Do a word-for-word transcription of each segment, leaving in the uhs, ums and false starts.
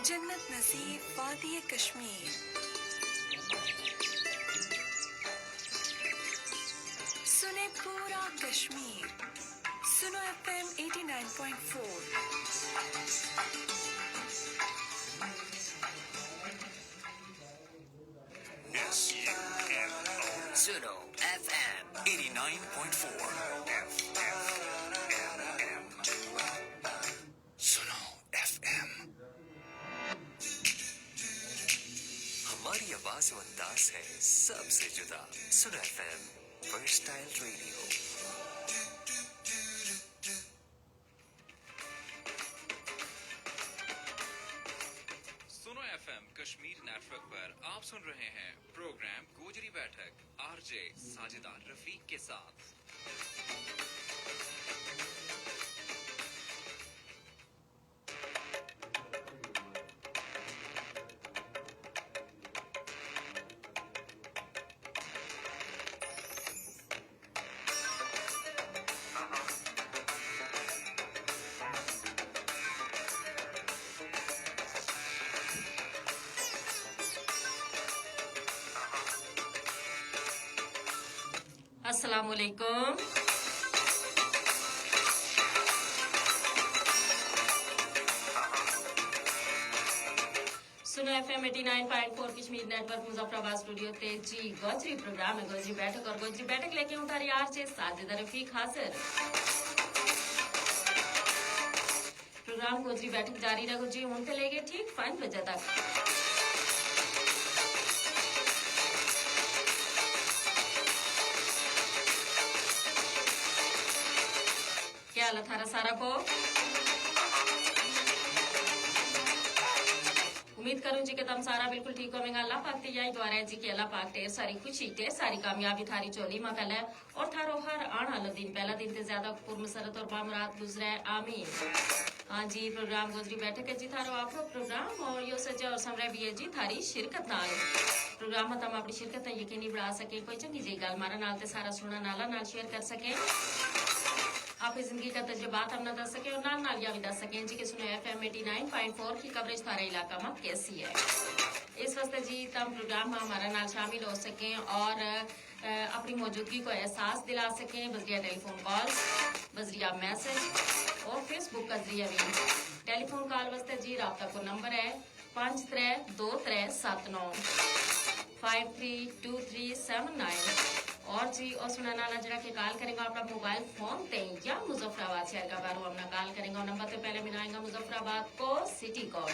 جنت نصیب وادی کشمیر۔ سنیں پورا کشمیر۔ سنو ایف ایم ایٹی نائن پوائنٹ فور۔ سنو ایف ایم ایٹی نائن پوائنٹ فور۔ سنو ایف ایم۔ ہماری آواز و انداز ہے سب سے جدا۔ سنو ایف ایم، فرسٹ ٹائل ریڈیو۔ سنو ایف ایم کشمیر نیٹ ورک پر آپ سن رہے ہیں پروگرام گوجری بیٹھک، آر جے ساجدہ رفیق کے ساتھ۔ السلام علیکم۔ سنو ایف ایم ایٹی نائن پوائنٹ فور کشمیر نیٹ ورک مظفر آباد اسٹوڈیو تے جی گوجری پروگرام ہے گوجری بیٹھک، اور گوجری بیٹھک لے کے ہوں تھاری آر جے ساجدہ رفیق حاضر۔ پروگرام گوجری بیٹھک جاری رہو جی، ہوں تے لے کے ٹھیک پانچ بجے تک۔ کیا حال ہے تھارا سارا کو؟ امید کروں جی کہ تم سارا بالکل ٹھیک ہوویں گا۔ اللہ پاک تے یہی دعا رہے جی کہ اللہ پاک تے ساری خوشی تے ساری کامیابی تھاری چولی ما کلے، اور تھارو ہر آن آلو دن پہلا دن تے زیادہ پر مسرت اور بامراد گزرے۔ آمین۔ ہاں جی، پروگرام گزری بیٹھک ہے جی تھارو آپ کو پروگرام، اور یو سچا اور سمرے بھی ہے جی تھاری شرکت نال۔ پروگرام ما تم اپنی شرکت نا یقینی بنا سکیں، کوئی چنگی جی گل مارا نال تے سارا سننا نالا نال شیئر کر سکیں، اپنی زندگی کا تجربات ہم نہ دس سکیں، اور نال نال یا بھی دس سکیں جی کہ سنو ایف ایم ایٹی نائن پوائنٹ فور کی کوریج تھارا علاقہ ما کیسی ہے۔ اس واسطے جی تم پروگرام ما ہمارا نال شامل ہو سکیں، اور اپنی موجودگی کو احساس دلا سکیں بذریعہ ٹیلی فون کالز، بذریعہ میسج، اور فیس بک کا ذریعہ بھی۔ ٹیلی فون کال واسطے جی رابطہ کو نمبر ہے پانچ ترے دو ترے ست نو، فائیو تھری ٹو تھری سیون نائن۔ اور جی اور سننا نالا جڑا کہ کال کریں گا اپنا موبائل فون تے یا مظفر آباد شہر کا بارو ہم نا کال کریں گا، نمبر تے پہلے ملائیں گا مظفر آباد کو سٹی کوڈ،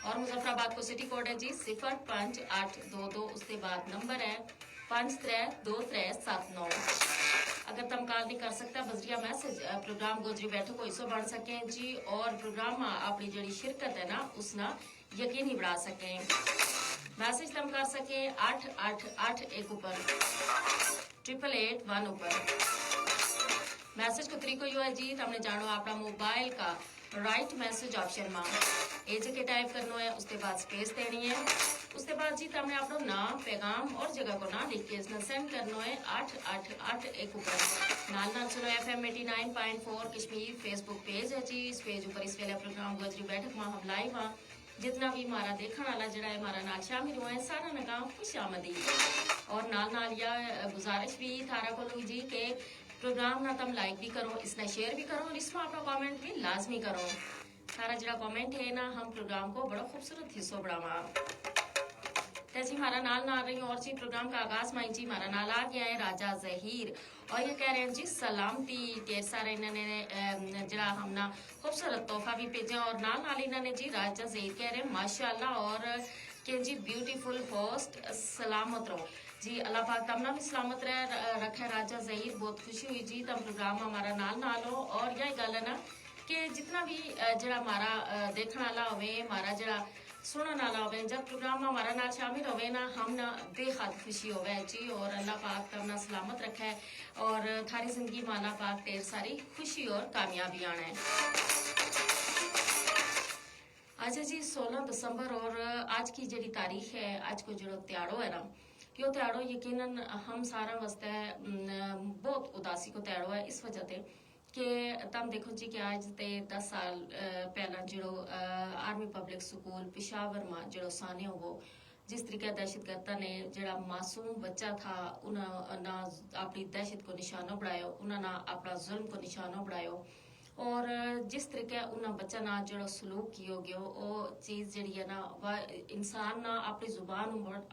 اور مظفر آباد کو سٹی کوڈ ہے جی صفر پانچ آٹھ دو دو، اس کے بعد نمبر ہے پانچ ترے دو ترے ست نو۔ اگر تم کال نہیں کر سکتا بذریعہ میسج پروگرام گوجری بیٹھو کو حصو بن سکیں جی، اور پروگرام ما اپنی جڑی شرکت ہے نا اس نا یقینی بنا سکیں۔ میسج تم کر سکیں آٹھ آٹھ آٹھ ایک اپر، ٹرپل ایٹ ون اپر۔ میسج کو طریقو یوہ ہے جی تم نے جانو اپنا موبائل کا رائٹ میسج آپشن ما اے جے کے ٹائپ کرنو ہے، اس تے بعد سپیس دینی ہے۔ اس تے بعد جی تم نے اپنو ناں، پیغام اور جگہ کو ناں لکھ کے اس نا سینڈ کرنو ہے آٹھ آٹھ آٹھ ایک اپر۔ نال نال سنو ایف ایم ایٹی نائن پوائنٹ فور کشمیر فیس بک پیج ہے جی، اس پیج اپر اس ویلے پروگرام گوجری بیٹھک ما ہم لائیو ہاں۔ جتنا بھی مارا دیکھن والا جڑا ہے مارا نال شامل ہوئے ہیں سارا نا کام خوش آمدی۔ اور نال نال یا گزارش بھی تھارا کو لوگ جی کہ پروگرام نا تم لائک بھی کرو، اس نا شیئر بھی کرو، اور اس ما اپنا کامنٹ بھی لازمی کرو۔ سارا جڑا کامنٹ ہے نا ہم پروگرام کو بڑا خوبصورت حصو بناواں۔ تے جی ہمارا نال نال رہی ہوں اور جی پروگرام کا آغاز مائی جی ہمارا نال آ گیا ہے راجہ زہیر، اور یہ کہہ رہے ہیں جی سلامتی ڈھیر سارے انہوں نے جڑا ہم نا خوبصورت تحفہ بھی بھیجا، اور نال نال انہوں نے جی راجہ زہیر کہہ رہے ہیں ماشاءاللہ اور کہ جی بیوٹیفل ہوسٹ سلامت رہو۔ جی اللہ پاک تم نا بھی سلامت رہ رکھے راجہ زہیر، بہت خوشی ہوئی جی تم پروگرام ہمارا نال نال ہو، اور یہی گل ہے نا کہ جتنا بھی جڑا ہمارا دیکھن والا ہوئے، ہمارا جڑا سنن والا ہوئے، جب پروگرام ہمارا نال شامل ہوئے نا ہم نا بے حد خوشی ہوئے جی، اور اللہ پاک تم نا سلامت رکھے، اور تھاری زندگی ما اللہ پاک ڈھیر ساری خوشی اور کامیابی آنے۔ اچھا جی سولہ دسمبر اور آج کی جڑی تاریخ ہے، آج کو جڑو تیاڑو ہے نا، یوہ تیاڑو یقینا ہم سارا واسطے بہت اداسی کو تیاڑو ہے، اس وجہ تے کہ تم دیکھو جی کہ آج تے دس سال پہلاں جیڑو آرمی پبلک سکول پشاور ما جیڑو سانیو وہ جس طریقے دہشت گرداں نے جیڑا معصوم بچہ تھا انہاں نا اپنی دہشت کو نشانو بنایو، انہاں نا اپنا ظلم کو نشانو بنایو، اور جس طریقے انہاں بچہ نا جیڑو سلوک کیو گیو او چیز جیڑی ہے نا انسان نا اپنی زبان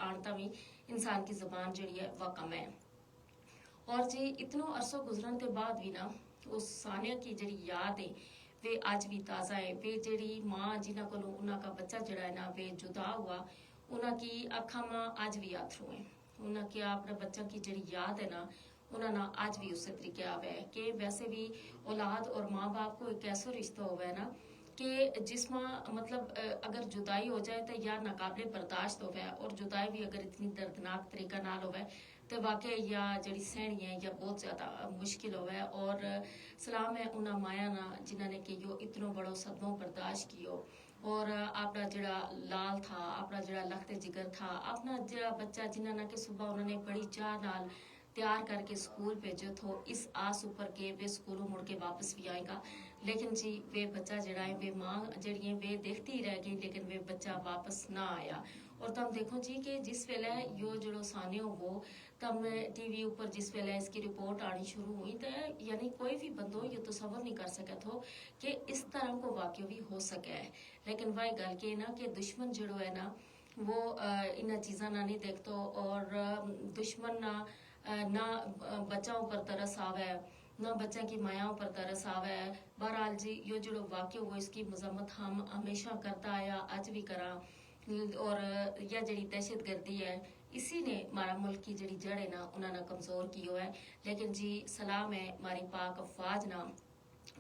آنتا وی انسان کی زبان جیڑی ہے وہ کم ہے۔ اور جی اتنو عرصو گزرن تے بعد وی نا اس سانیہ کی جیڑی یاد ہے ویہ اج وی تازہ ہے۔ ویہ جیڑی ماں جنہاں کولوں انہاں کا بچہ جیڑا ہے نا ویہ جدا ہوا، انہاں کی اکھاں ما اج وی اتھرو ہیں۔ انہاں کی اپنا بچہ کی جیڑی یاد ہے نا انہاں نا اج وی اسے طریقے آوے ہے کہ ویسے وی اولاد اور ماں باپ کو ایک ایسو رشتو ہووے نا کہ جس ما مطلب اگر جدائی ہو جائے تو یا ناقابل برداشت ہووے اور جدائی وی اگر اتنی دردناک طریقہ نال ہووے تو واقعی یا جیڑی سہنی ہے یا بہت زیادہ مشکل ہووے۔ اور سلام ہے انہاں مایاں نا جنہاں نے کہ یوہ اتنو بڑو صدمو برداشت کیو اور اپنا جیڑا لال تھا، اپنا جیڑا لخت جگر تھا، اپنا جیڑا بچہ جنہاں نا کہ صبح انہاں نے بڑی چاہ نال تیار کر کے سکول بھیجو تھو اس آس اپر کے ویہ سکولوں مڑ کے واپس وی آئے گا۔ لیکن جی ویہ بچہ جیڑا ہے ویہ ماں جیڑی ہیں ویہ دیکھتی ہی رہ گئی لیکن ویہ بچہ واپس نہ آیا۔ اور تم دیکھو جی کہ جس ویلے یوہ جیڑو سانیو وہ تم ٹی وی اپر جس ویلے اس کی رپورٹ آنی شروع ہوئی تے یعنی کوئی وی بندو یوہ تصور نہیں کر سکے تھو کہ اس طرح کو واقعو وی ہو سکے ہے۔ لیکن واہ گل کہ نا کہ دشمن جیڑو ہے نا وہ انہاں چیزاں نا نہیں دیکھتو اور دشمن نا نہ بچاں اپر ترس آوے، نہ بچاں کی مایاں اپر ترس آوے۔ بہرحال جی یوہ جیڑو واقعو وہ اس کی مذمت ہم ہمیشہ کرتا آیا اج وی کراں۔ اور یا جیڑی دہشت گردی ہے اسی نے مارا ملک کی جیڑی جڑ ہے نا انہاں نا کمزور کیو ہے۔ لیکن جی سلام ہے ماری پاک افواج نا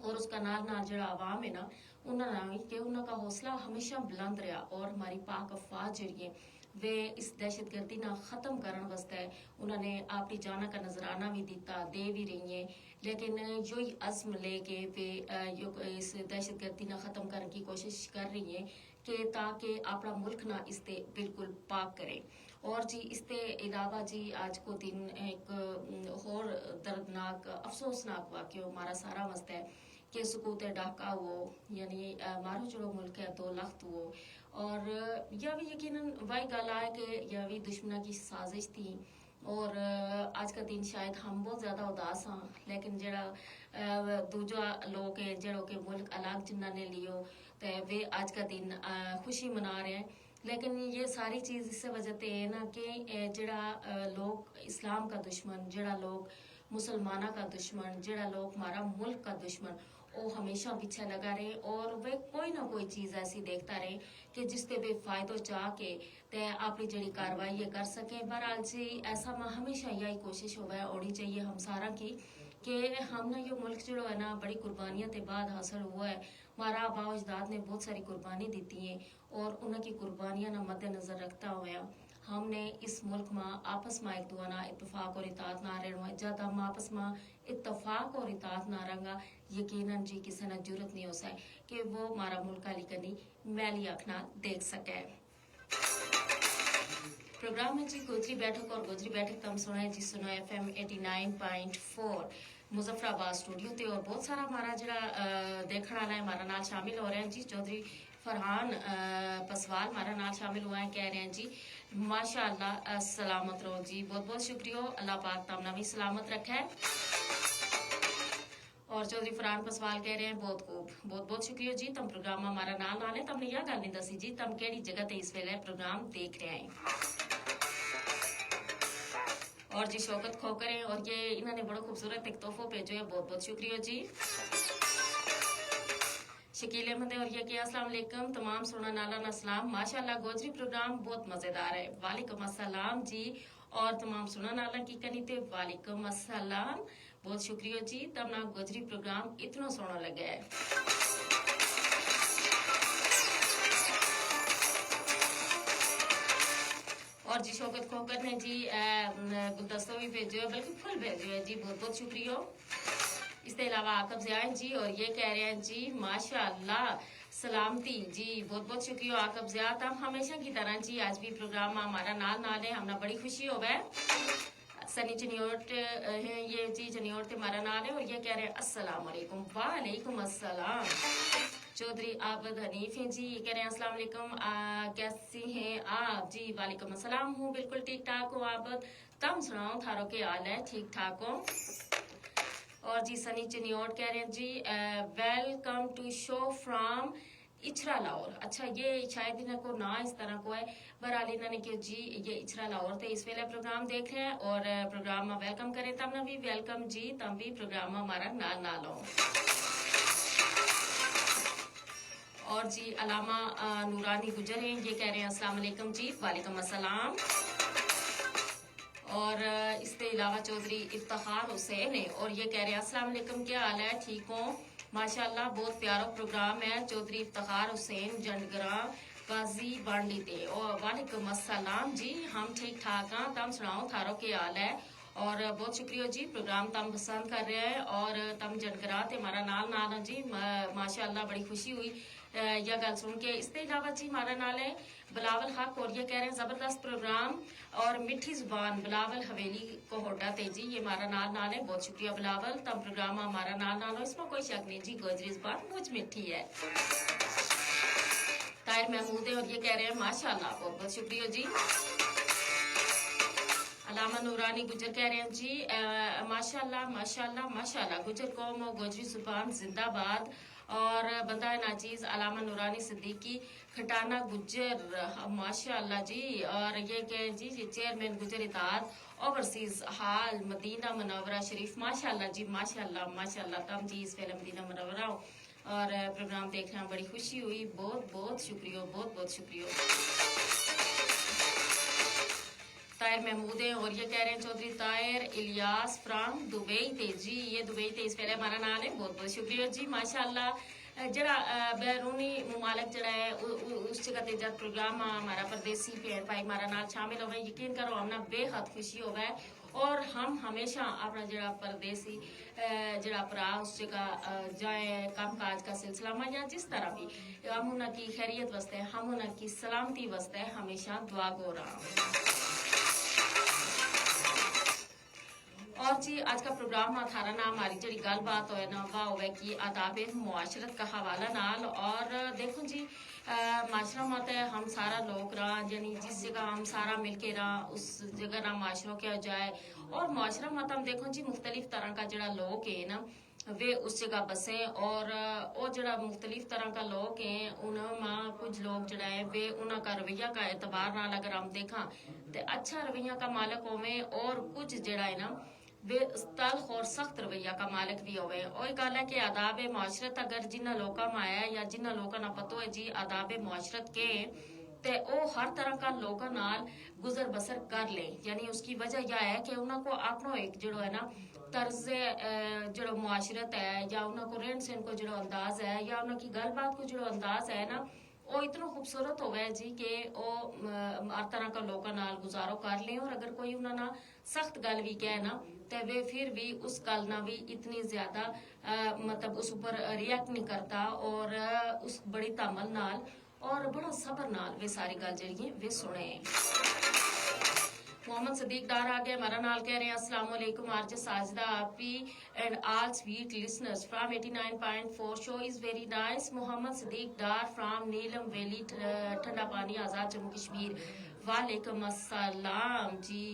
اور اس کا نال نال جیڑا عوام ہے نا انہاں نا وی کہ انہاں کا حوصلہ ہمیشہ بلند رہیا اور ہماری پاک افواج جیڑی ہیں ویہ اس دہشت گردی نا ختم کرن واسطے انہاں نے اپنی جانا کا نذرانہ وی دیتا دے وی رہی ہیں۔ لیکن یوہی عزم لے کے ویہ اس دہشت گردی نا ختم کرن کی کوشش کر رہی ہیں کہ تاکہ اپنا ملک نا اس تے بالکل پاک کریں۔ اور جی اس تے علاوہ جی آج کو دن ایک ہور دردناک افسوسناک واقعو مارا سارا واسطے کہ سکوت ڈھاکہ ہوو یعنی مارو جیڑو ملک ہے دو لخت ہوو۔ اور یا وی یقینا واہی گل آ ہے کہ یا وی دشمناں کی سازش تھی۔ اور اج کا دن شاید ہم بہت زیادہ اداس ہاں، لیکن جیڑا دوجا لوک ہے جیڑو کہ ملک الگ جنہاں نے لیو تے ویہ اج کا دن خوشی منا رہے ہیں۔ لیکن یہ ساری چیز اس وجہ تے ہے نا کہ جیڑا لوک اسلام کا دشمن جیڑا لوک مسلماناں کا دشمن جیڑا لوک مارا ملک کا دشمن او ہمیشہ پچھے لگا رہے اور ویہ کوئی نہ کوئی چیز ایسی دیکھتا رہے کہ جس تے ویہ فائدو چاہ کے تے اپنی جیڑی کاروائی یہ کر سکے۔ بہرحال جی ایسا ما ہمیشہ یہی کوشش ہووے ہونی چاہیے ہم ساراں کی کہ ہم نا یوہ ملک جیڑو ہے نا بڑی قربانیاں تے بعد حاصل ہوا ہے۔ مارا آبا و اجداد نے بہت ساری قربانی دیتی ہیں اور انہاں کی قربانیاں نا مدنظر رکھتا ہویا ہم نے اس ملک ما آپس ما ایک دعا نا اتفاق اور اطاعت نا رہنو ہے۔ جد ہم آپس ما اتفاق اور اطاعت نا رہنگا، یقینا جی کسے نا جرت نہیں ہوسے کہ وہ مارا ملک آلی کنی میلی اکھ نا دیکھ سکے۔ پروگرام ہے جی گوجری بیٹھک اور گوجری بیٹھک تم سنو ہے جی سنو ایف ایم ایٹی نائن پوائنٹ فور مظفرآباد سٹوڈیو تے اور بہت سارا ہمارا جڑا دیکھن والا ہے ہمارا نال شامل ہو رہے ہیں جی چوہدری فرحان پسوال ہمارا نال شامل ہوا ہے کہہ رہے ہیں جی ماشاءاللہ سلامت رہو جی بہت بہت شکریہ اللہ پاک تم نا بھی سلامت رکھے۔ اور چوہدری فرحان پسوال کہہ رہے ہیں بہت خوب بہت بہت شکریہ جی تم پروگرام ہمارا نال نال ہے تم نے یا گل نہیں دسی جی تم کہڑی جگہ تے اس ویلے پروگرام دیکھ رہے ہیں۔ اور جی شوکت کھوکر ہیں اور یہ انہوں نے بڑا خوبصورت ایک تحفو بھیجو ہے بہت بہت شکریہ جی۔ شکیل احمد ہے اور یہ کہ السلام علیکم تمام سننا نالا نا سلام ماشاءاللہ گوجری پروگرام بہت مزیدار ہے وعلیکم السلام جی۔ اور تمام سننا نالا کی کنی تے وعلیکم السلام۔ بہت شکریہ جی تم نا گوجری پروگرام اتنو سونا لگا ہے۔ اور جی شوکت کھوکر نے جی گلدستو بھی بھیجو ہے بلکہ پھول بھیجو ہے جی بہت بہت شکریہ۔ اس تے علاوہ آکب زیاں جی اور یہ کہہ رہے ہیں جی ماشاءاللہ سلامتی جی بہت بہت شکریہ آکب زیاں تم ہمیشہ کی طرح جی آج بھی پروگرام ہمارا نال نال ہے ہم نا بڑی خوشی ہووے۔ سنی چنیوٹ ہیں یہ جی، چنیوٹ تے مارا نال ہے اور یہ کہہ رہے ہیں السلام علیکم۔ وعلیکم السلام۔ چوہدری عابد حنیف ہیں جی، یہ کہہ رہے ہیں السلام علیکم، کیسی ہیں آپ جی؟ وعلیکم السلام، ہوں بالکل ٹھیک ٹھاک ہوں عابد، تم سناؤ تھارو کے حال ہے؟ ٹھیک ٹھاک ہوں؟ اور جی سنی چنیوٹ کہہ رہے ہیں جی، ویلکم ٹو شو فرام اچھرا لاہور۔ اچھا، یہ شاید انہاں کو ناں اس طرح کو ہے، بہرحال انہاں نے کہیو جی یہ اچھرا لاہور تے اس ویلے پروگرام دیکھ رہے ہیں اور پروگرام ما ویلکم کریں۔ تم نا بھی ویلکم جی، تم بھی پروگرام ما ہمارا نال نال ہو۔ اور جی علامہ نورانی گجر ہیں، یہ کہہ رہے ہیں السلام علیکم جی۔ وعلیکم السلام۔ اور اس کے علاوہ چوہدری افتخار حسین ہیں اور یہ کہہ رہے ہیں السلام علیکم، کیا حال ہے؟ ٹھیک ہوں؟ ماشاءاللہ، بہت پیارو پروگرام ہے۔ چوہدری افتخار حسین جنڈگراں قاضی بانڈی تے۔ وعلیکم السلام جی، ہم ٹھیک ٹھاک ہاں، تم سناؤ تھارو کے حال ہے؟ اور بہت شکریہ جی، پروگرام تم پسند کر رہے ہیں اور تم جنڈگراں تے ہمارا نال نال ہو جی۔ ماشاءاللہ، بڑی خوشی ہوئی یا گل سن کے۔ اس تے علاوہ جی ہمارا نال ہے بلاول حق اور یہ کہہ رہے ہیں زبردست پروگرام اور میٹھی زبان بلاول حویلی کو ہوڈا تے جی، یہ ہمارا نال نال ہے۔ بہت شکریہ بلاول، تم پروگرام ہمارا نال نال ہو، اس میں کوئی شک نہیں جی، گوجری زبان مجھ میٹھی ہے۔ طاہر محمود ہیں اور یہ کہہ رہے ہیں ماشاءاللہ، بہت بہت شکریہ جی۔ علامہ نورانی گجر کہہ رہے ہیں جی، ماشاءاللہ ماشاءاللہ ماشاءاللہ، گجر قوم و گوجری زبان زندہ باد۔ اور بندہ ناچیز علامہ نورانی صدیقی کھٹانہ گجر، ماشاءاللہ جی۔ اور یہ کہ جی یہ چیئرمین گجر اتحاد اوورسیز ہال مدینہ منورہ شریف، ماشاءاللہ جی ماشاءاللہ ماشاءاللہ، تم جی اس پہلے مدینہ منورہ ہو اور پروگرام دیکھ رہے ہیں، بڑی خوشی ہوئی، بہت بہت شکریہ، بہت بہت شکریہ۔ طاہر محمود ہیں اور یہ کہہ رہے ہیں چوہدری طاہر الیاس فرام دبئی تے جی، یہ دبئی تے اس پہلے ہمارا نال ہے، بہت بہت شکریہ جی ماشاءاللہ۔ جڑا بیرونی ممالک جڑا ہے اس جگہ تے جب پروگرام ہمارا پردیسی بھین بھائی ہمارا نال شامل ہووے، یقین کرو ہم نا بے حد خوشی ہووے۔ اور ہم ہمیشہ اپنا جڑا پردیسی جڑا پرا اس جگہ جائے کم کاج کا سلسلہ ما یا جس طرح بھی، ہم انہاں کی خیریت واسطے، ہم انہاں کی سلامتی واسطے ہمیشہ دعا گو رہا۔ اور جی اج کا پروگرام ما تھارا نام ہماری جڑی گل بات ہوئے نا، واہ ہوئے کہ آداب معاشرت کا حوالہ نال۔ اور دیکھو جی، معاشرہ ما تے ہم سارا لوگ رہا، یعنی جس جگہ ہم سارا مل کے رہا اس جگہ نا معاشرو کہیو جائے۔ اور معاشرہ ما تے ہم دیکھو جی مختلف طرح کا جڑا لوگ ہیں نا، ویہ اس جگہ بسیں۔ اور او جڑا مختلف طرح کا لوگ ہیں انہاں ما کچھ لوگ جڑا ہیں ویہ انہاں کا رویہ کا اعتبار نال اگر ہم دیکھاں تے اچھا رویہ کا مالک ہوویں، اور کچھ جڑا ہے نا ویہ تلخ اور سخت رویہ کا مالک بھی ہوویں۔ اوہی گل ہے کہ آداب معاشرت اگر جنہاں لوکاں ما ہے یا جنہاں لوکاں نا پتو ہے جی آداب معاشرت کے ہیں، تے او ہر طرح کا لوکاں نال گزر بسر کر لیں۔ یعنی اس کی وجہ یا ہے کہ انہاں کو اپنو ایک جڑو ہے نا طرز جڑو معاشرت ہے یا انہاں کو رہن سہن کو جڑو انداز ہے یا انہاں کی گل بات کو جڑو انداز ہے نا، او اتنو خوبصورت ہووے جی کہ او ہر طرح کا لوکاں نال گزارو کر لیں۔ اور اگر کوئی انہاں نا سخت گل بھی کہے نا، تے ویہ پھر بھی اس گل نا بھی اتنی زیادہ مطلب اس اپر ریئیکٹ نہیں کرتا، اور اس بڑی تحمل نال اور بڑا صبر نال ویہ ساری گل جڑی ہیں ویہ سنے۔ محمد صدیق ڈار آ گیا ہمارا نال، کہہ رہے ہیں السلام علیکم آر جے ساجدہ آپی اینڈ آل سویٹ لسنرز فرام ایٹی نائن پوائنٹ فور شو از ویری نائس۔ محمد صدیق ڈار فرام نیلم ویلی، ٹھنڈا پانی، آزاد جموں کشمیر۔ وعلیکم السلام جی،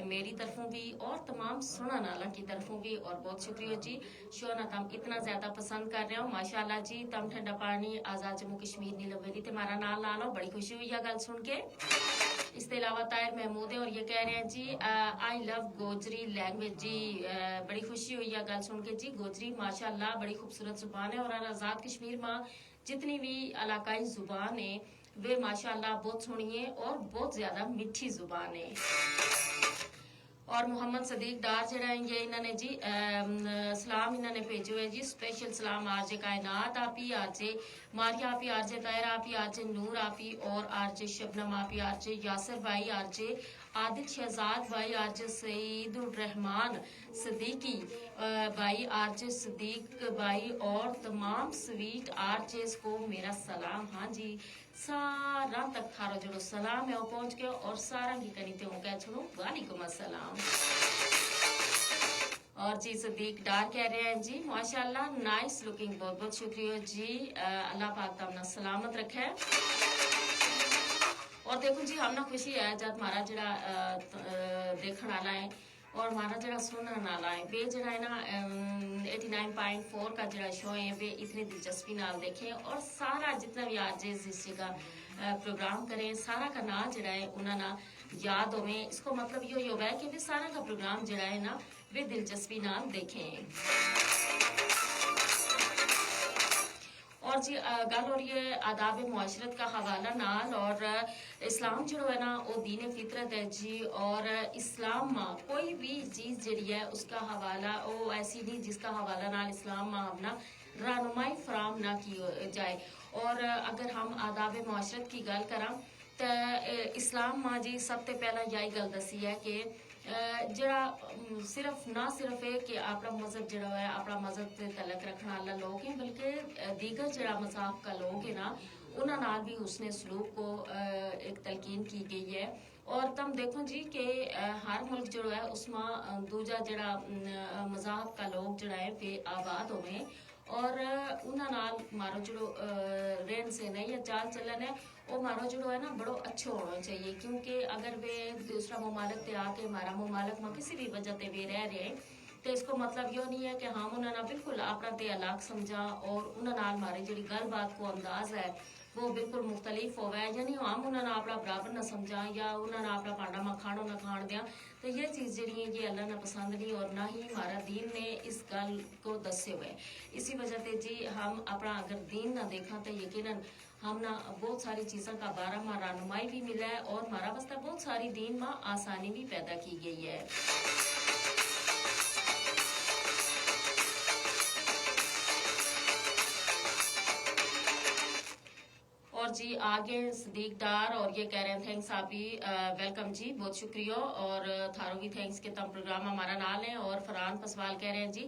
میری طرفوں بھی اور تمام سنن آلاں کی طرفوں بھی اور بہت شکریہ جی۔ شو نا تم اتنا زیادہ پسند کر رہے ہو، ماشاءاللہ جی۔ تم ٹھنڈا پانی، آزاد جموں کشمیر، نیلم ویلی تے ہمارا نال نال ہو، بڑی خوشی ہوئی ہے گل سن کے۔ اس تے علاوہ طاہر محمود ہیں اور یہ کہہ رہے ہیں جی، آئی لو گوجری لینگویج جی۔ بڑی خوشی ہوئی ہے گل سن کے جی۔ گوجری ماشاءاللہ بڑی خوبصورت زبان ہے اور آزاد کشمیر ما جتنی بھی علاقائی زبان ہیں ویہ ماشاءاللہ بہت سونی ہیں اور بہت زیادہ میٹھی زبان ہیں۔ اور محمد صدیق ڈار جڑا ہیں یہ انہاں نے جی سلام انہاں نے بھیجو ہے جی، اسپیشل سلام آر جے کائنات آپی، آر جے ماریا آپی، آر جے طاہر آپی، آر جے نور آپی اور آر جے شبنم آپی، آر جے یاسر بھائی، آر جے عادل شہزاد بھائی، آر جے سعید الرحمان صدیقی، بھائی آر جے صدیق بھائی اور تمام سویٹ آر جے کو میرا سلام۔ ہاں جی، سارا تک تھارو جڑو سلام ہے وہ پہنچ گیا اور سارا کی کنی تے ہوں کہہ چھوڑوں وعلیکم السلام۔ اور جی صدیق ڈار کہہ رہے ہیں جی ماشاءاللہ نائس لکنگ، بہت بہت شکریہ جی۔ اللہ پاک تم نا سلامت رکھے۔ اور دیکھو جی ہم نا خوشی ہے جد مارا جڑا دیکھن والا ہے اور مارا جڑا سنن والا ہے ویہ جڑا ہے نا ایٹی نائن پوائنٹ فور کا جڑا شو ہے ویہ اتنی دلچسپی نال دیکھیں اور سارا جتنا بھی آج اس جگہ پروگرام کریں سارا کا نال جڑا ہے انہاں نا یاد ہوویں۔ اس کو مطلب یوہ ہی ہووے کہ ویہ سارا کا پروگرام جڑا ہے نا ویہ دلچسپی نال دیکھیں۔ اور جی گل ہو رہی ہے آداب معاشرت کا حوالہ نال اور اسلام جڑو ہے نا وہ دین فطرت ہے جی۔ اور اسلام ما کوئی بھی چیز جڑی ہے اس کا حوالہ وہ ایسی نہیں جس کا حوالہ نال اسلام ما ہم نا رہنمائی فراہم نہ کی جائے۔ اور اگر ہم آداب معاشرت کی گل کراں تو اسلام ما جی سب تے پہلا یہی گل دسی ہے کہ جڑا صرف نہ صرف ہے کہ اپنا مذہب جڑا ہے اپنا مذہب تے تعلق رکھنا والا لوگ ہیں بلکہ دیگر جڑا مذہب کا لوگ ہیں نا انہاں نال بھی اس نے سلوک کو ایک تلقین کی گئی ہے۔ اور تم دیکھو جی کہ ہر ملک جڑو ہے اس ما دوجا جڑا مذہب کا لوگ جڑا ہے ویہ آباد ہوویں اور انہاں نال مارو جڑو رہن سہن ہے یا چال چلن ہے وہ مارو جڑو ہے نا بڑو اچھو ہونو چاہیے۔ کیونکہ اگر ویہ دوسرا ممالک تے آ کے مارا ممالک ما کسی بھی وجہ تے ویہ رہ رہے ہیں تو اس کو مطلب یوہ نہیں ہے کہ ہم انہاں نا بالکل اپنا تے الاک سمجھاں اور انہاں نال مارے جڑی گل بات کو انداز ہے وہ بالکل مختلف ہووے۔ یعنی ہم انہاں نا اپنا برابر نہ سمجھاں یا انہاں نا اپنا پانڈا ما کھانو نہ کھان دیاں۔ تو یہ چیز جڑی ہیں یہ اللہ نا پسند نہیں اور نہ ہی مارا دین نے اس گل کو دسے ہوئے۔ اسی وجہ تے جی ہم اپنا اگر دین نہ دیکھاں تو یقینا ہم نا بہت ساری چیزاں کا بارہ ما رہنمائی بھی ملا ہے اور مارا واسطے بہت ساری دین ما آسانی بھی پیدا کی گئی ہے۔ اور جی آگے صدیق ڈار اور یہ کہہ رہے ہیں تھینکس آپ ہی۔ ویلکم جی، بہت شکریہ۔ اور تھارو بھی تھینکس کہ تم پروگرام ہمارا نال ہیں اور فرحان پسوال کہہ رہے ہیں جی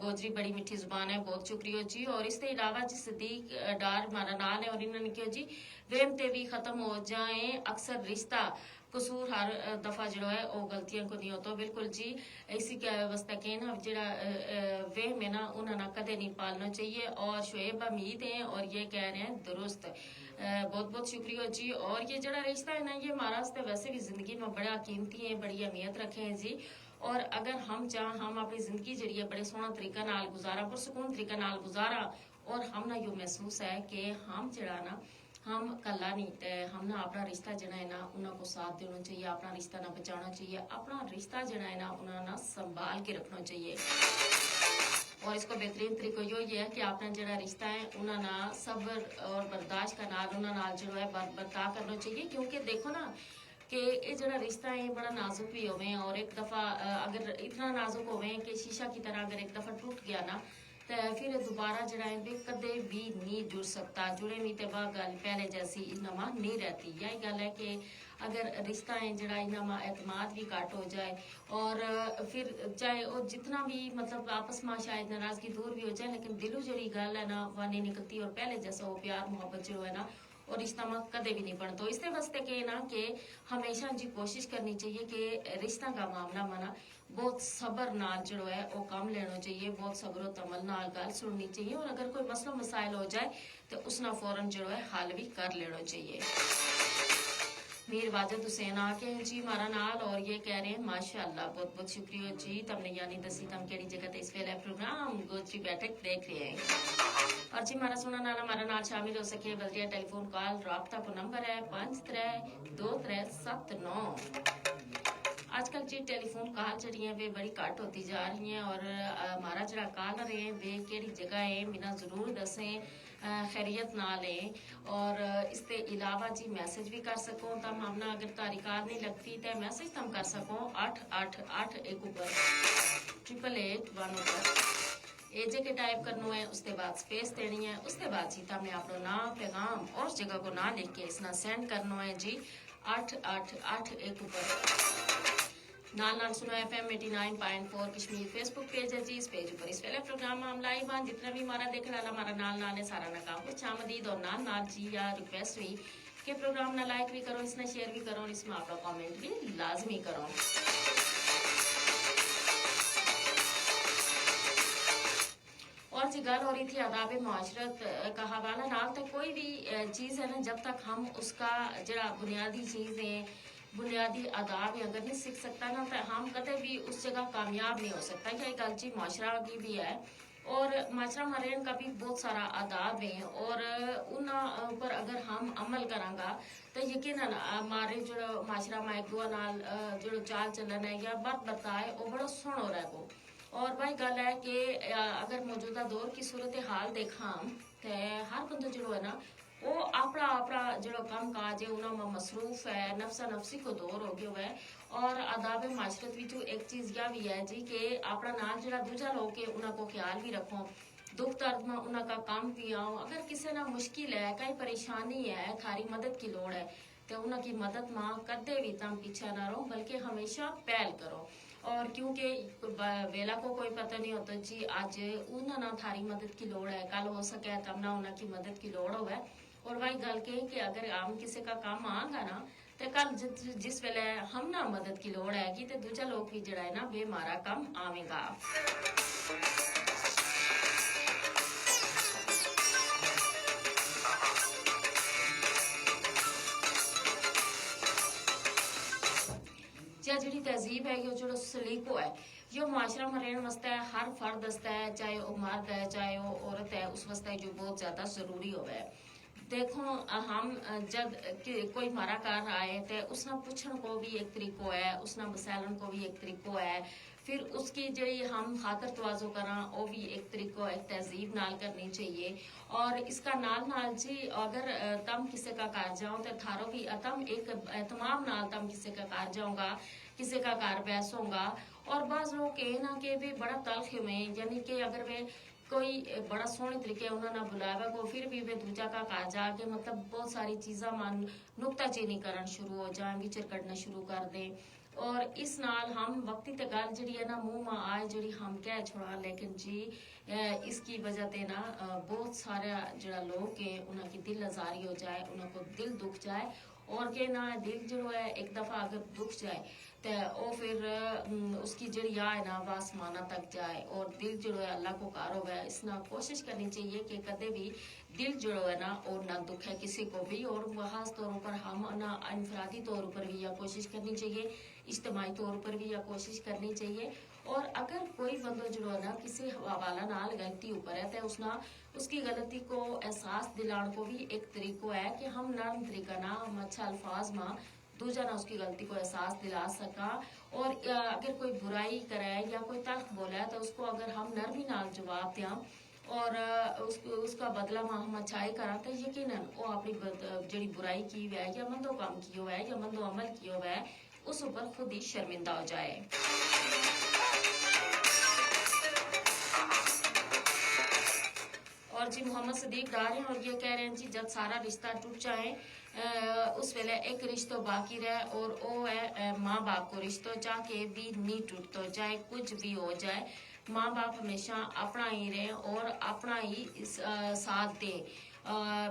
گوجری بڑی میٹھی زبان ہے، بہت شکریہ جی۔ اور اس تے علاوہ جی صدیق ڈار ہمارا نال ہے اور انہوں نے کہیو جی ویم تے بھی ختم ہو جائیں اکثر رشتہ قصور ہر دفعہ جڑو ہے وہ غلطیاں کو نہیں ہوتا۔ بالکل جی، اسی کے واسطے کہنا جڑا وہم ہے نا انہاں نا کدے نہیں پالنا چاہیے۔ اور شعیب امید ہیں اور یہ کہہ رہے ہیں درست۔ بہت بہت شکریہ جی۔ اور یہ جڑا رشتہ ہے نا یہ ہمارا واسطے ویسے بھی زندگی میں بڑا قیمتی ہیں، بڑی اہمیت رکھے ہیں جی۔ اور اگر ہم چاہاں ہم اپنی زندگی جڑی ہے بڑے سوہنا طریقہ نال گزاراں، پرسکون طریقہ نال گزاراں، اور ہم نا یوہ محسوس ہے کہ ہم جڑا نا ہم کلا نہیں تے ہم نا اپنا رشتہ جڑا ہے نا انہاں کو ساتھ دینو چاہیے، اپنا رشتہ نا بچانو چاہیے، اپنا رشتہ جڑا ہے نا انہاں نا سنبھال کے رکھنو چاہیے۔ اور اس کو بہترین طریقو یوہ ہی ہے کہ اپنا جڑا رشتہ ہے انہاں نا صبر اور برداشت کا نال انہاں نال جڑو ہے برتاہ کرنو چاہیے۔ کیونکہ دیکھو نا کہ یہ جڑا رشتہ ہے بڑا نازک بھی ہوویں اور ایک دفعہ اگر اتنا نازک ہوویں کہ شیشہ کی طرح اگر ایک دفعہ ٹوٹ گیا نا تو پھر دوبارہ جڑا ہے ویہ کدے بھی نہیں جڑ سکتا۔ جڑے بھی تے واہ گل پہلے جیسی انہاں ما نہیں رہتی۔ یہی گل ہے کہ اگر رشتہ ہے جڑا انہاں ما اعتماد بھی گھٹ ہو جائے اور پھر چاہے وہ جتنا بھی مطلب آپس ما شاید ناراضگی دور بھی ہو جائے لیکن دلوں جڑی گل ہے نا واہ نہیں نکلتی اور پہلے جیسا وہ پیار محبت جڑو ہے نا اور رشتہ ما کدے بھی نہیں بنتو۔ اس نے واسطے کہنا کہ ہمیشہ جی کوشش کرنی چاہیے کہ رشتہ کا معاملہ ما نا بہت صبر نال جڑو ہے وہ کم لینو چاہیے، بہت صبر و تمل نال گل سننی چاہیے اور اگر کوئی مسئلہ مسائل ہو جائے تو اس نا فورا جڑو ہے حل بھی کر لینو چاہیے۔ میر واجد حسین آ کے ہیں جی ہمارا نال اور یہ کہہ رہے ہیں ماشاءاللہ، بہت بہت شکریہ جی۔ تم نے یعنی دسی تم کیڑی جگہ تے اس ویلے پروگرام گوجری بیٹھک دیکھ رہے ہیں۔ اور جی ہمارا سننا نال ہمارا نال شامل ہو سکے بلدیہ ٹیلی فون کال رابطہ کو نمبر ہے پانچ ترے دو ترے ست نو۔ آج کل جی ٹیلی فون کال جڑی ہیں ویہ بڑی گھٹ ہوتی جا رہی ہیں اور ہمارا جڑا کال رہے ہیں ویہ کیڑی جگہ ہے مینا ضرور دسیں۔ خیریت نال ہیں۔ اور اس تے علاوہ جی میسج بھی کر سکو تم ہم نا اگر تاری کال نہیں لگتی تے میسج تم کر سکو اٹھ اٹھ اٹھ ایک اوپر ٹرپل ایٹ ون اوپر۔ اے جے کے ٹائپ کرنو ہے اس تے بعد سپیس دینی ہے اس تے بعد جی تم نے اپنو نام پیغام اور جگہ کو نام لکھ کے اس نا سینڈ کرنو ہے جی۔ اٹھ اٹھ اٹھ ایک اپر۔ نال نال سنو ایف ایم ایٹی نائن پوائنٹ فور کشمیر فیس بک پیج ہے جی، اس پیج اپر اس ویلے پروگرام ہم لائیو ہیں۔ جتنا بھی ہمارا دیکھنے والا ہمارا نال نال ہے، سارا نا کام خوش آمدید اور نال نال جی یا ریکویسٹ ہوئی کہ پروگرام نا لائک بھی کرو، اس نا شیئر بھی کرو اور اس میں آپ کا کمنٹ بھی لازمی کرو۔ اور جی گل ہو رہی تھی آداب معاشرت کا حوالہ نال، تو کوئی بھی چیز ہے نا، جب تک ہم اس کا جڑا بنیادی چیز ہیں، بنیادی آداب ہیں، اگر نہیں سیکھ سکتا نا، تو ہم کدے بھی اس جگہ کامیاب نہیں ہو سکتا۔ یہی گل جی معاشرہ کی بھی ہے۔ اور معاشرہ ما رہن کا بھی بہت سارا آداب ہیں، اور انہاں پر اگر ہم عمل کراں گا تو یقیناً ہمارے جڑا معاشرہ ما ایک دعا نال جڑا چال چلن ہے یا برت برتا ہے، وہ بڑا سوہنو رہ گو۔ اور بھائی گل ہے کہ اگر موجودہ دور کی صورتحال دیکھاں، تے ہر بندو جڑو ہے نا، وہ اپنا اپنا جڑو کم کاج ہے انہاں ما مصروف ہے، نفسا نفسی کو دور ہو گیو ہے۔ اور آداب معاشرت وچوں ایک چیز یا بھی ہے جی کہ اپنا نال جڑا دوجا لوگ ہے انہاں کو خیال بھی رکھو، دکھ درد ما انہاں کا کم بھی آؤ۔ اگر کسے نا مشکل ہے، کئی پریشانی ہے، تھاری مدد کی لوڑ ہے، تے انہاں کی مدد ما کدے بھی تم پیچھا نہ رہو بلکہ ہمیشہ پہل کرو۔ اور کیونکہ ویلا کو کوئی پتہ نہیں ہوتا جی، اج انہاں نا تھاری مدد کی لوڑ ہے، کل ہو سکے تم نا انہاں کی مدد کی لوڑ ہوئے۔ اور واہی گل کہیں کہ اگر ہم کسے کا کم آں گا نا، تے کل جس ویلے ہم نا مدد کی لوڑ ہے گی تے دوجا لوگ بھی جڑا ہے نا بے مارا کم آویں گا۔ جا جڑی تہذیب ہے، یوہ جڑو سلیقو ہے، یوہ معاشرہ ما رہن واسطے ہر فرد واسطے، چاہے وہ مرد ہے چاہے وہ عورت ہے، اس واسطے یوہ بہت زیادہ ضروری ہووے۔ دیکھو، ہم جد کوئی مارا کر آئے تے اس نا پچھن کو بھی ایک طریقو ہے، اس نا بسیلن کو بھی ایک طریقو ہے۔ پھر اس کی جڑی ہم خاطر توازو کراں، وہ بھی ایک طریقو ایک تہذیب نال کرنی چاہیے۔ اور اس کا نال نال جی، اگر تم کسے کا کار جاؤ تے تھارو بھی اتم ایک اہتمام نال تم کسے کا کار جاؤ گا، کسے کا کار بیسو گا۔ اور بعض لوگ کہنا کہ بھی بڑا تلخ ہوئے، یعنی کہ اگر وہ کوئی بڑا سوہنے طریقے انہاں نا بلاوے کو، پھر بھی وہ دوجا کا کار جا کے مطلب بہت ساری چیزاں ما نکتہ چینی کرن شروع ہو جائیں، وچر کڈنا شروع کر دیں۔ اور اس نال ہم وقتی تے گل جڑی ہے نا منہ ما آئے جڑی ہم کہہ چھوڑاں، لیکن جی اس کی وجہ تے نا بہت سارا جڑا لوگ ہیں انہاں کی دل آزاری ہو جائے، انہاں کو دل دکھ جائے۔ اور کہنا دل جڑو ہے ایک دفعہ اگر دکھ جائے تے او پھر اس کی جڑی آ ہے نا وہ آسمانہ تک جائے۔ اور دل جڑو ہے اللہ کو کار ہووے، اس نا کوشش کرنی چاہیے کہ کدے بھی دل جڑو ہے نا اور نہ دکھے کسی کو بھی۔ اور خاص طور پر ہم نا انفرادی طور پر بھی یا کوشش کرنی چاہیے، اجتماعی طور پر بھی یا کوشش کرنی چاہیے۔ اور اگر کوئی بندو جڑو ہے نا کسی حوالہ نال غلطی اپر ہے تے اس نا اس کی غلطی کو احساس دلان کو بھی ایک طریقو ہے کہ ہم نرم طریقہ نا ہم اچھا الفاظ ما دوجا نا اس کی غلطی کو احساس دلا سکاں۔ اور اگر کوئی برائی کرے یا کوئی تلخ بولے تو اس کو اگر ہم نرمی نال جواب دیاں اور اس کا بدلہ ما ہم اچھائی کراں تو یقینا وہ اپنی جڑی برائی کی ہوئے یا مندو کم کیو ہوئے یا مندو عمل کیو ہوئے، اس اپر خود ہی شرمندہ ہو جائے۔ اور جی محمد صدیق ڈار ہیں اور یہ کہہ رہے ہیں جی جب سارا رشتہ ٹوٹ جائیں اس ویلے ایک رشتو باقی رہے اور وہ ہے ماں باپ کو رشتو، چاہے کہ بھی نہیں ٹوٹتو، چاہے کچھ بھی ہو جائے، ماں باپ ہمیشہ اپنا ہی رہے اور اپنا ہی ساتھ دیں۔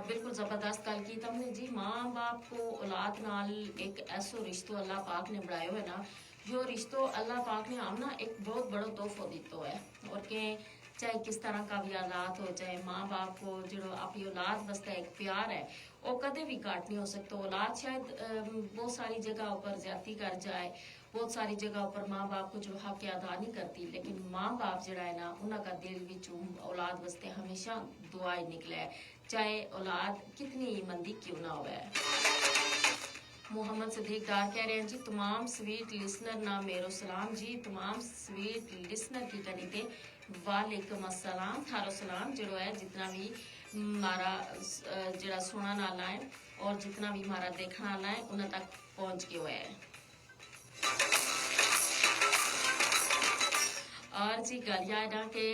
بالکل زبردست گل کی تم نے جی، ماں باپ کو اولاد نال ایک ایسو رشتو اللہ پاک نے بنایو ہے نا، یوہ رشتو اللہ پاک نے ہم نا ایک بہت بڑو تحفو دیتو ہے۔ اور کہ چاہے کس طرح کا بھی حالات ہو جائے، ماں باپ کو جڑو اپنی اولاد واسطے ایک پیار ہے، وہ کدے بھی گھٹ نہیں ہو سکتو۔ اولاد شاید بہت ساری جگہ اپر زیادتی کر جائے، بہت ساری جگہ اپر ماں باپ کو جڑو حق ادا نہیں کرتی، لیکن ماں باپ جڑا ہے نا انہاں کا دل وچوں اولاد واسطے ہمیشہ دعا ہی نکلے، چاہے اولاد کتنی ہی مندی کیوں نہ ہوئے۔ محمد صدیق ڈار کہہ رہے ہیں جی تمام سویٹ لسنر نا میرو سلام جی، تمام سویٹ لسنر کی کنی تے وعلیکم السلام۔ تھارو سلام جڑو ہے جتنا بھی مارا جڑا سنن آلا ہے اور جتنا بھی مارا دیکھن آلا ہے انہاں تک پہنچ گیو ہے۔ اور جی گل یا ہے نا کہ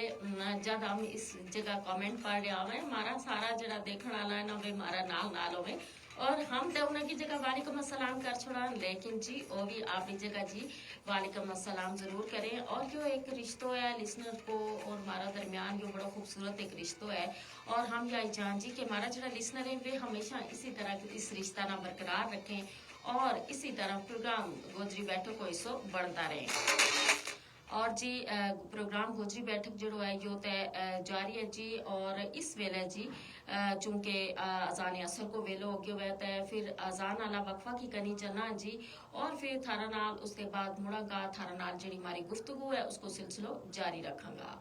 جد ہم اس جگہ کمنٹ پڑھ رہا ہوئے، ہمارا سارا جڑا دیکھن آلا ہے نا وہ ہمارا نال نال ہوئے۔ اور ہم تے انہاں کی جگہ وعلیکم السلام کر چھوڑاں، لیکن جی او وی آپ کی جگہ جی وعلیکم السلام ضرور کریں۔ اور کیوں ایک رشتو ہے لسنر کو اور ہمارا درمیان، یوہ بڑا خوبصورت ایک رشتو ہے۔ اور ہم یاہی چاہاں جی کہ ہمارا جڑا لسنر ہے وہ ہمیشہ اسی طرح اس رشتہ نا برقرار رکھیں اور اسی طرح پروگرام گوجری بیٹھک کو حصو بنتا رہیں۔ اور جی پروگرام گوجری بیٹھک جڑو ہے یوہ تے جاری ہے جی۔ اور اس ویلے جی چونکہ اذان اثر کو ویلو ہو گیو ہے تے پھر اذان آلا وقفہ کی کنی چلاں جی۔ اور پھر تھارا نال اس کے بعد مڑاں گا تھارا نال جڑی ہماری گفتگو ہے اس کو سلسلو جاری رکھاں گا۔